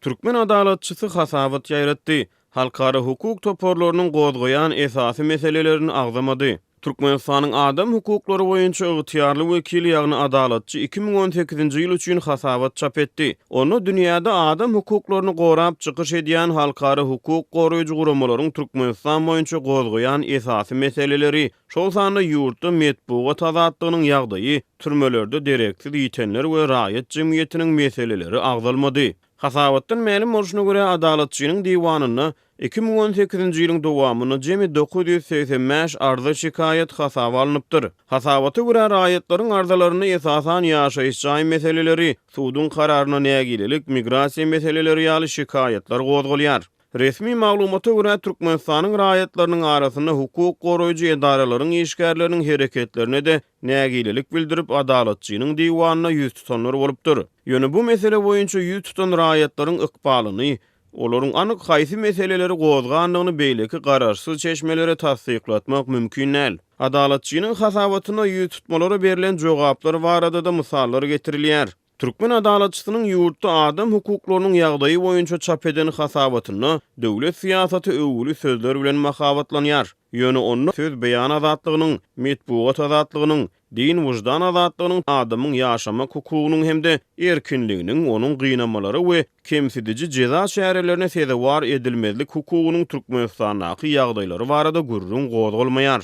Türkmen adalatçysy hasabat ýaýratdy. Halkara hukuk toparlarynyň gozgaýan esasy meselelerini agzamady. Türkmenistanyň adam hukuklary boýunça ygtyýarly wekili, ýagny Adalatçy 2018-nji ýyl üçin hasabat çap etdi. Onda dünýäde adam hukuklaryny gorap çykyş edýän halkara hukuk goraýjy guramalaryň Türkmenistan boýunça gozgaýan esasy meseleleri, şol sanda ýurtda metbugat azatlygynyň ýagdaýy, türmelerde dereksiz ýitenler we raýat jemgyýetiniň meseleleri agzalmady. Hasabatdan mälim bolşuna görä, Adalatçynyň diwanynda 2018-nji ýylyň dowamynda jemi 985 arza-şikaýat hasaba alnypdyr. Hasabata görä, raýatlaryň arzalarynda esasan ýaşaýyş jaý meseleleri, suduň kararyna nägilelik, migrasiýa meseleleri ýaly şikaýatlar gozgalýar. Resmi maglumata görä, Türkmenistanyň raýatlarynyň arasynda hukuk goraýjy edaralaryň işgärleriniň hereketlerine-de nägilelik bildirip, Adalatçynyň diwanyna ýüz tutanlar bolupdyr. Ýöne bu mesele boýunça ýüz tutan raýatlaryň ykbalyny, olaryň anyk haýsy meseleleri gozgandygyny beýleki garaşsyz çeşmelere tassyklatmak mümkin däl. Adalatçynyň hasabatynda ýüz tutmalara berlen jogaplar barada-da mysallar getirilýär. Türkmen adalatçysynyň ýurtda adam hukuklarynyň ýagdaýy boýunça çap eden hasabatynda döwlet syýasaty öwgüli sözler bilen mahabatlanýar. Ýöne onda söz beýan azatlygynyň, metbugat azatlygynyň, din-wyždan azatlygynyň adamyň ýaşamak hukugynyň hem-de erkinliginiň, onuň gynamalara we kemsidiji jeza çärelerine sezewar edilmezlik hukugynyň Türkmenistandaky ýagdaýlary barada gürrüň gozgalmaýar.